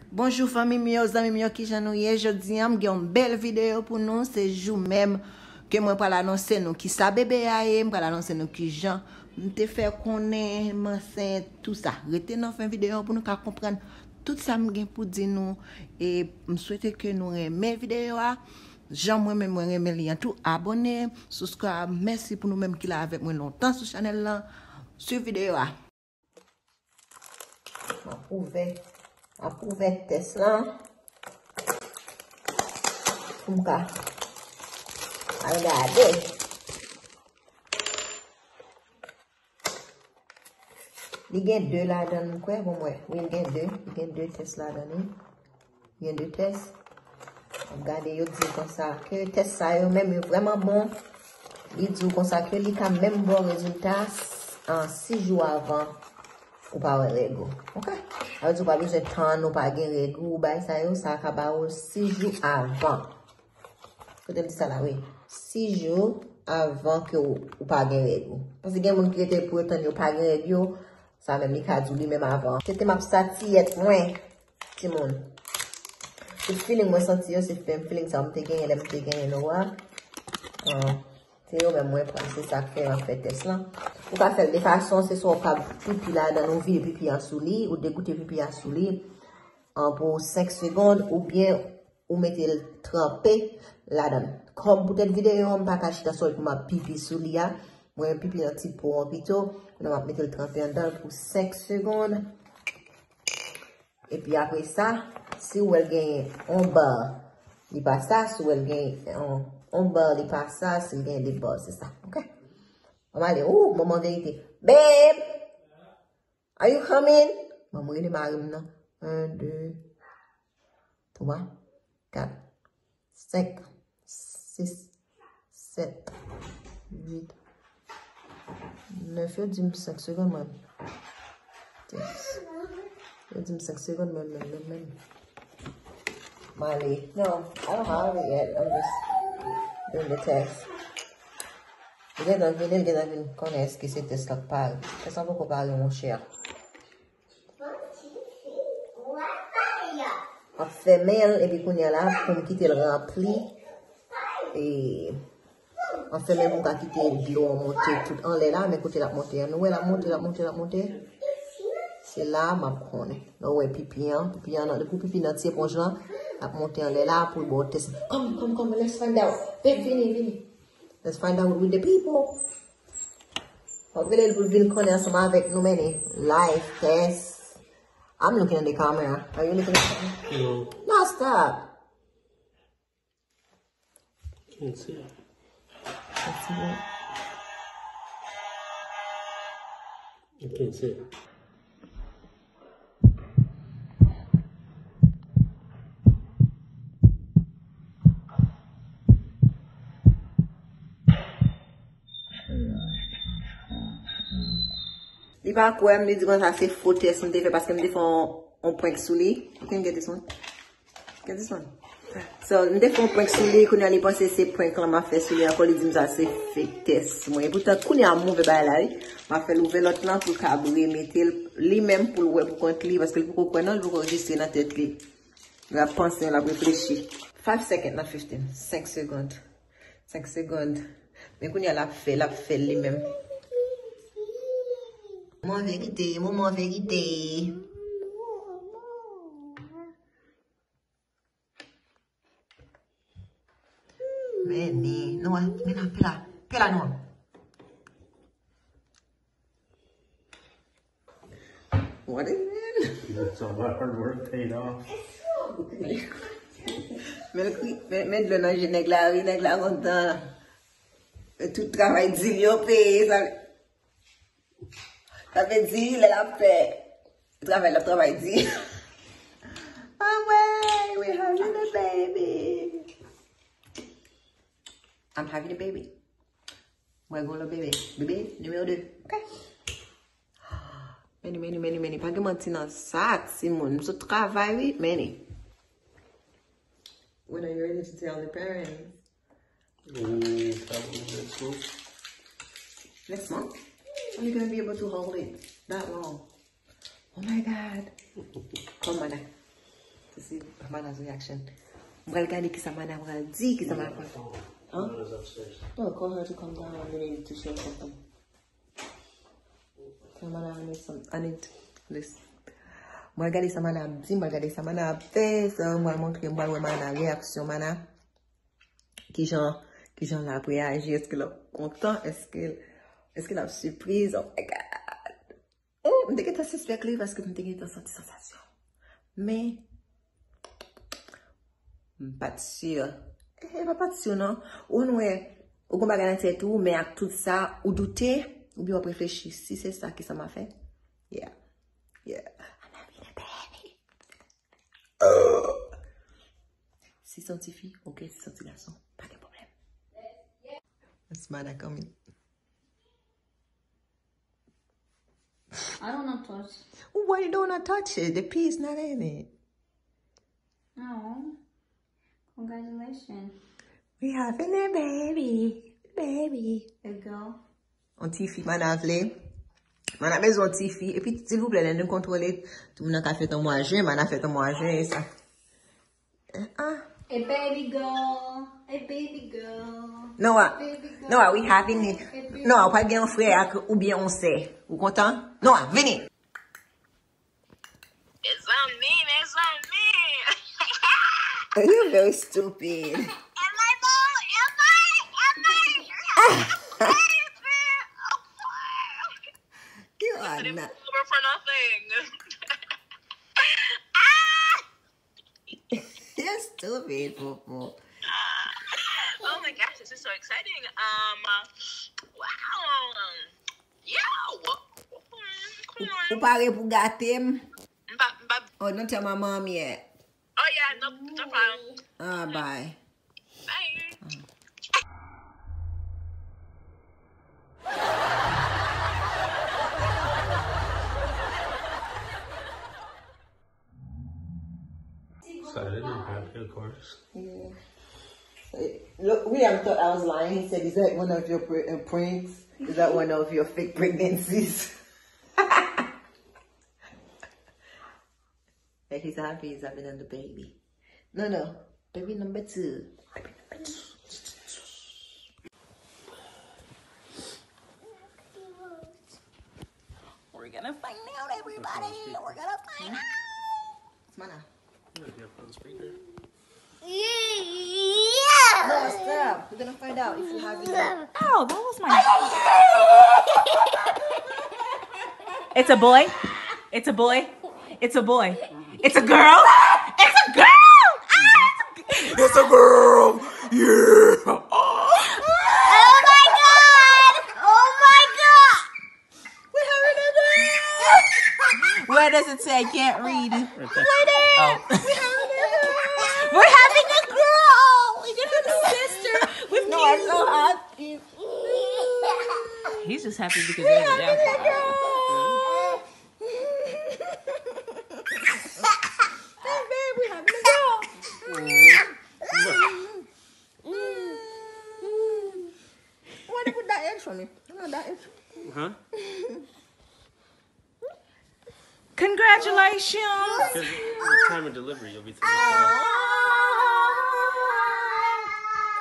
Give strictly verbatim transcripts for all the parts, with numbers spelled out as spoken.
Bonjou fanmi m yo, zanmi m yo, kijan nou ye? Jodi a m gen yon bèl videyo pou nou, se jou menm ke mwen pral anonse nou kisa bebe a ye, m pral anonse nou kijan m te fè konnen m ansent, tou sa. Rete nan fen videyo pou nou ka konprann tout sa m gen pou di nou. E m swete ke nou renmen videyo a. Jan mwen menm mwen renmen li an tou, abòne, subscribe. Mèsi pou nou menm ki la avèk mwen lontan sou chanèl lan. Swiv videyo a. M ap ouvè, m ap ouvè tès lan pou m ka al gade. Li gen de ladan l, m kwè, bon, m wè. Wi, li gen de. Li gen de tès ladan li. Gen de tès. M ap gade, yo di konsa ke tès sa yo menm, yo vrèman bon. Li di w konsa ke li ka menm ba w rezilta an sis jou avan ou pa wè règ ou. Oke? Sa vle di ou pa bezwen tann ou pa gen règ ou, bagay sa yo, sa ka ba w sis jou avan. Kote m di sa la, wi. Sis jou avan ke ou, ou pa gen règ ou. Paske gen moun ki rete pou yo tann yo pa gen règ yo, sa menm li ka di w li menm avan. Tete m ap satiyèt mwen, timoun. Tout feeling mwen santi yo, se menm feeling sa m te genyen lè m te genyen Noah. Ah, se yo menm mwen pran, se sa k fè m ap fè tès lan. Ou ka fè l de fason, se swa ou ka pipi ladan, ou vide pipi an sou li, ou degoute pipi a sou li, an pou senk segonn, oubyen ou mete l tranpe ladan. Kòm poutèt videyo an, m pa ka chita sou l pou m ap pipi sou li a. Mwen pipi nan ti po an pito. Kounye a m ap mete l tranpe anndan l pou senk segonn. Epi apre sa, si w wè l genyen on ba, li pa sa. Si w wè l genyen on, on ba, li pa sa. Si l genyen de ba, se sa. Oke? Ann ale. Ou, moman verite. Babe! Are you coming? Ban mwen rele mari m nan. Un, de, twa, kat, senk, sis, sèt, uit, nèf. Yo di m senk segonn, mwen. Yes. Yo di m senk segonn, mwen menm, mwen menm. Male. No, I don't have it yet. I'm just doing the test. Li gentan vini, li gentan vin konnen èske se tès la k pare. Tès la poko pare, monchè. M ap fèmen l, epi kounye a la, pou m kite l ranpli. E, m ap fèmen pou m ka kite dlo an monte tout anlè la, men kote l ap monte an, nou wè l ap monte, l ap monte, l ap monte. Se la m ap konnen. Lè w wè pipi an, pipi an, depi w pipi nan ti eponj lan, l ap monte anlè la pou l ba w tès. Come, come, come, let's find out. Babe, vini, vini. Let's find out with the people. W ap rele l pou l vin konnen ansanm avèk nou, men life test. I'm looking at the camera. Are you looking at the camera? No. No, stop. Can't see it. Can't see what? I can't see it. Li pa kwè m, li di konsa se fo tès m te fè paske m te fè on, on prank sou li. You can get this one. Get this one. So, m te fè yon prank sou li, kounye a li panse se prank lan m ap fè sou li ankò, li di m sa se fake tès mwen. Epoutan, kounye a m ouvè bagay la, wi. M ap fè l ouvè lòt lan pou l ka remete l li menm pou l wè pou kont li, paske l poko kwè non, l poko rejistre nan tèt li. L ap panse, l ap reflechi. Five seconds, not fifteen. Senk segonn. Senk segonn. Men kounye a l ap fè, l ap fè l li menm. Moman verite, moman verite. Men ni, nou wè, men la, pè la, pè la nou. What is it? It's all our hard work paid off. Men, men, men dlo nan je nèg la, wi, nèg la kontan. Tout travay di l yo peye, sa. Sa vle di, lè l ap fè travay, l ap travay di. Anmwey, we having a baby. I'm having a baby. Mwen gen yon lòt bebe. Bebe nimewo de. Ok. Many, many, many, many. Pa gen manti nan sa, timoun. M sot travay, wi. Many. When are you ready to tell the parents? Ooh, probably next month. Next month? How you gonna be able to hold it that long? Oh my God. Come on now. Mana's reaction. M pral gade kisa Mana pral di, kisa Mana pral. Hein? Oh, call her to come down. We need to share something. Tell Mana I need some, I need this. M pral gade sa Mana ap di, m pral gade sa Mana ap fè, sa m pral montre, m pral wè Mana, reaksyon Mana. Kijan, kijan l ap reyaji, èske l ap kontan, èske, èske l ap sipriz, oh my God. Oh, m te gentan sispèk li paske m te gentan santi sansasyon. Men, m pa t si. E pa, pa t si non. Ou konn wè, ou gon bagay nan tèt ou, men ak tout sa, ou doute, oubyen w ap reflechi. Si se sa, kisa m a fè? Yeah. Yeah. I'm having a baby. Si se yon tifi, ok, si se yon ti gason, pa gen pwoblèm. That's mad, I come in. I don't wanna touch. Why you don't wanna touch it? The pee is not in it. Oh, congratulations. We having a baby. Baby. A girl. Yon tifi, Mana vle. Mana bezwen yon tifi. Epi, silvouplè, lè nou kontwole, tout moun nan ka fèt an mwa jen, Mana fèt an mwa jen, e sa. Ah. A baby girl. A baby girl. Noah, Noah, we having it. Noah, ou pral gen yon frè ak, oubyen yon sè. Ou kontan? Noah, vini. Mezanmi, mezanmi. You very stupid. Am I bold? Am I? Am I? You are not. Over for nothing. Ah! You're stupid, Popo. Oh my gosh, this is so exciting. Um, wow. Yo! Come on. Ou pare pou gate m? M pa, m pa. Oh, don't tell my mom yet. Oh yeah, no, no problem. Ah, bye. Bye. Excited and happy, of course. Yeah. Look, William thought I was lying. He said, "Is that one of your pr- uh, pranks? Is that one of your fake pregnancies?" That he's happy he's having another baby. No, no. Baby number two. Baby number two. We're gonna find out, everybody. We're gonna find out. Mana. Yeah. No, stop. We're gonna find out if you have it. Ow, that was my. It's a boy. It's a boy. It's a boy. It's a girl. It's a girl. Ah, it's a, it's a girl. Yeah. Oh my God. Oh my God. We having a girl. Where does it say? I can't read. Right there. Right there. Oh. We having a girl. We're having a girl. We're gonna have a sister with me. No, I'm so happy. He's just happy because we having a girl. Hey, babe, we having a girl. Why they put that H on me? I want that H. Huh? Congratulations. Because the time of delivery, you'll be taking care.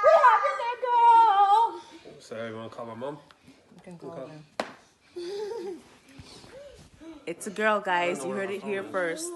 We having a girl. So you want to call my mom? You can call her. It's a girl, guys. You heard it here first.